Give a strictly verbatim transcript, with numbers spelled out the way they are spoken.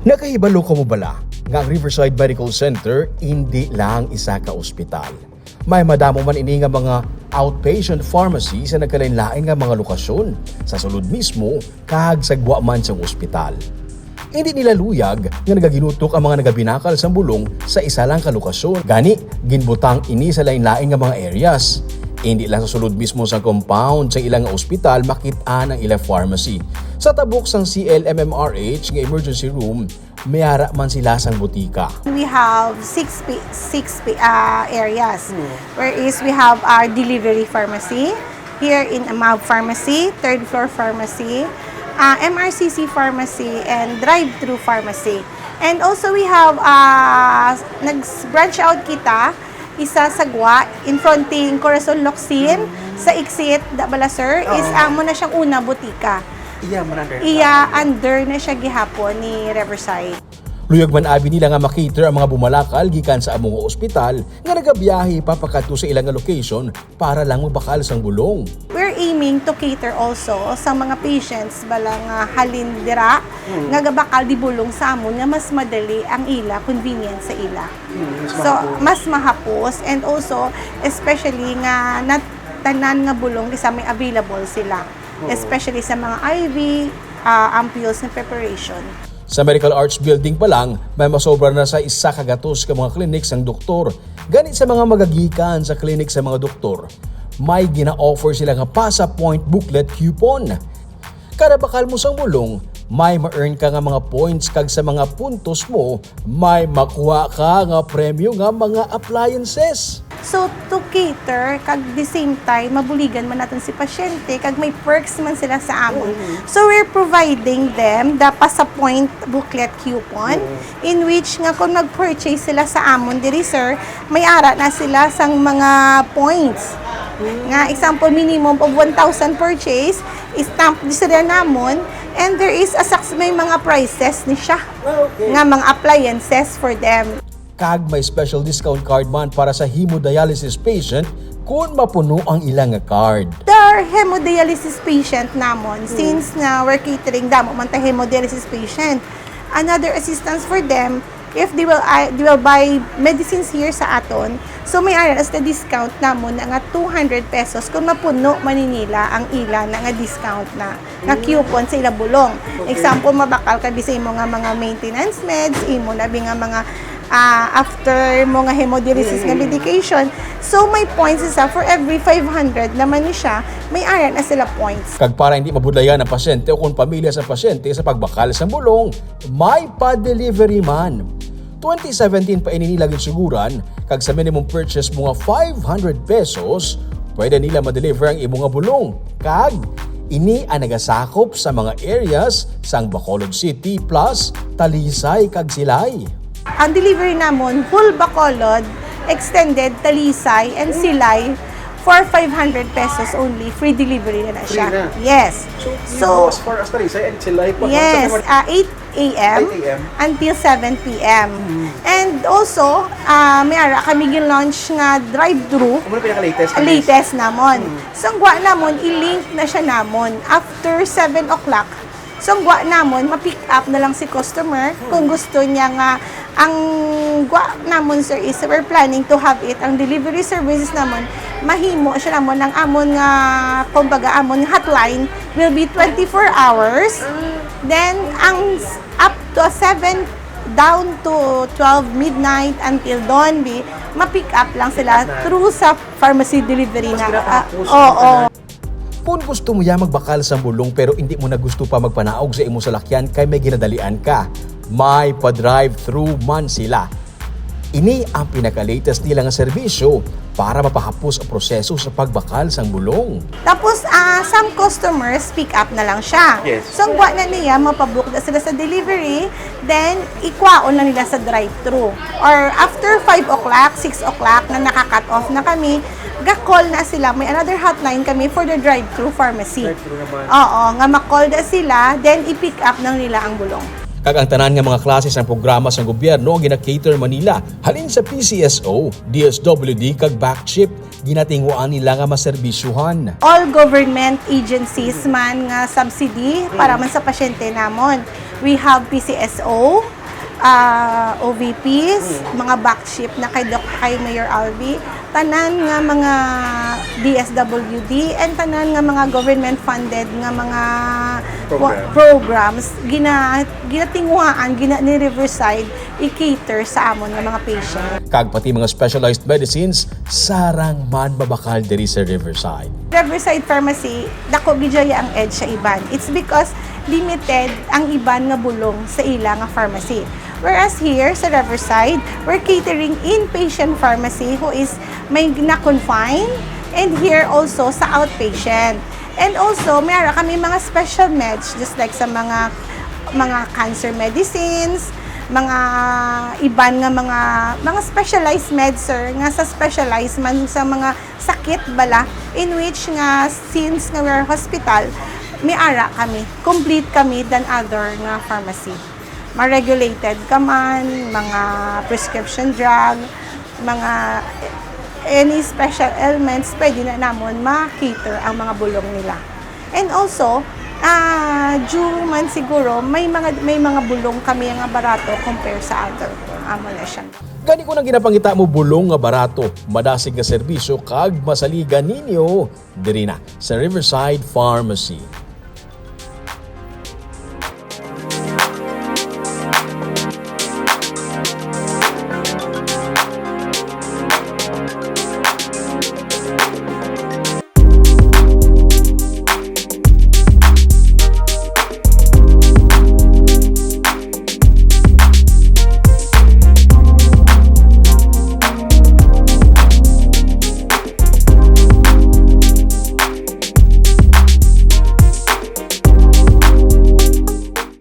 Nakahibalo kamo bala nga ang Riverside Medical Center indi lang isa ka ospital? May madamo man ini nga mga outpatient pharmacy sa nagkalain-lain nga mga lokasyon, sa sulod mismo kag sa gwa man sang ospital. Indi nila luyag nga nagaginutok ang mga nagabinakal sang bulong sa isa lang ka lokasyon. Gani, ginbutang ini sa lain-lain nga mga areas. Indi lang sa sulod mismo sa compound sang ila nga ospital makit-an ang ila pharmacy. Sa tabok sang C L M M R H nga emergency room, may ara man sila sang butika. We have six pi-, six pi-, ah, areas. Whereas we have our delivery pharmacy here in Amav Pharmacy, third floor pharmacy, ah, M R C C pharmacy, and drive-through pharmacy. And also we have, ah, nag-branch out kita isa sa gwa, in fronting Corazon Locsin, sa exit, da bala, sir, is Oo. amo na siyang una butika. Iya man under Iya, under na siya gihapon ni Riverside. Luyag man abi nila nga makater ang mga bumalakal gikan sa amo nga ospital nga nagabiyahe papakadto sa ila nga location para lang magbakal sang bulong. We're aiming to cater also sa mga patients bala nga halin dira Mm. nga gabakal di bulong sa amon nga mas madali ang ila, convenient sa ila. Mm, mas So, mahapos. mas mahapos, and also, especially nga nat-, tanan nga bulong isa may available sila. Oo. Especially sa mga I V, ah, ampules na preparation. Sa Medical Arts Building pa lang, may masobra na sa isa ka gatos ka mga clinic sang doktor. Gani sa mga magagikan sa clinic sa mga doktor, may gina-offer sila nga PASA Point booklet coupon. Kada bakal mo sang bulong, may ma-earn ka nga mga points, kag sa mga puntos mo, may makuha ka nga premyo nga mga appliances. So, to cater, kag the same time, mabuligan man naton si pasyente, kag may perks man sila sa amon. Mm-hmm. So, we're providing them the PASA Point booklet coupon, Mm-hmm. in which nga kung mag-purchase sila sa amon diri, sir, may ara na sila sang mga points. Mm-hmm. Nga, example, minimum of one thousand purchase, stamp di sila namon, and there is a saks-, may mga prizes ni siya Ah, okay. nga mga appliances for them. Kag may special discount card man para sa hemodialysis patient kon mapuno ang ila nga card. There are hemodialysis patient namon, Mm. since nga we're catering, damo man ta hemodialysis patient. Another assistance for them, if they will, uh, they will buy medicines here sa aton, so may ara sa discount namon na nga two hundred pesos kung mapuno man ni nila ang ila na nga discount na nga coupon sa ila bulong. Okay. Example, mabakal ka bi sa imo nga mga maintenance meds, imo na bi nga mga, ah, after mo nga hemodialysis nga Mm. medication. So, may points isa for every five hundred naman ni siya, may ara na sila points. Kag para hindi mabudlayan ang pasyente o kung pamilya sa pasyente sa pagbakal sa bulong, may pa-delivery man. Twenty seventeen pa ini nila ginsuguran, kag sa minimum purchase mo nga five hundred pesos, pwede nila ma-deliver ang imo nga bulong. Kag ini ang nagasakop sa mga areas sang Bacolod City plus Talisay kag Silay. Ang delivery namon, whole Bacolod, extended Talisay and Silay for five hundred pesos only. Free delivery na na Free siya. na? Yes. So, So, as far as Talisay and Silay pa, no? Yes, Sa ah, eight A M Eight A M. until seven P M. Mm. And also, ah, may ara kami gin-launch nga drive-thru. Amo na pinaka-latest na Latest namon. Mm. So, ang gwa namon, i-link na siya namon after seven o'clock. So, ang gwa namon, ma-pick up na lang si customer kung Mm. gusto niya nga. Ang gwa namon, sir, is we're planning to have it, ang delivery services namon, mahimo siya namon, ang amon nga, kumbaga, amon nga hotline will be twenty-four hours. Then, ang s-, up to seven, down to twelve midnight until dawn, bi, ma-pick up lang sila Pick up na. through sa pharmacy delivery Mas na, ah, pinatapos oo. ang tanan. Kung gusto mo ya magbakal sang bulong pero indi mo na gusto pa magpanaog sa imo salakyan kay may ginadalian ka, may pa-drive-thru man sila. Ini ang pinaka-latest nila nga serbisyo para mapahapos ang proseso sa pagbakal sang bulong. Tapos, ah, some customers pick up na lang siya. Yes. So, ang gwa na niya, mapabook na sila sa delivery, then ikwaon lang nila sa drive-thru. Or after five o'clock, six o'clock na naka-cut off na kami, ga-call na sila. May another hotline kami for the drive-thru pharmacy. Drive-thru naman. Oo, nga ma-call na sila, then i-pick up nang nila ang bulong. Kag ang tanan nga mga klase sang programa sang gobyerno ang gina-cater man nila, halin sa P C S O, D S W D, kag BACCHIP, ginatinguan nila nga maserbisyuhan. All government agencies man nga subsidy para man sa pasyente namon. We have P C S O, ah, O V Ps, mga back shift na kay Doc, kay Mayor Alvi, tanan nga mga D S W D, and tanan nga mga government funded nga mga wa-, programs, gina-, ginatinguhaan, gina ni Riverside i-cater sa amon nga mga patient. Kag pati mga specialized medicines, sarang man mabakal diri sa Riverside. Riverside Pharmacy, dako gid ang edge sa iban. It's because limited ang iban nga bulong sa ila nga pharmacy. Whereas here sa Riverside, we're catering inpatient pharmacy who is may na-confine, and here also sa outpatient. And also, may ara kami mga special meds, just like sa mga mga cancer medicines, mga iban nga mga mga specialized meds, sir, nga sa specialized man sa mga sakit bala, in which nga since nga we're hospital, may ara kami, complete kami than other nga pharmacy. Ma-regulated ka man, mga prescription drug, mga any special ailments, pwede na namon ma-cater ang mga bulong nila. And also, ah, due man siguro, may mga, may mga bulong kami nga barato compare sa other. Amo na siya. Gani, kung ang ginapangita mo bulong nga barato, madasig nga serbisyo kag masaligan ninyo, diri na sa Riverside Pharmacy.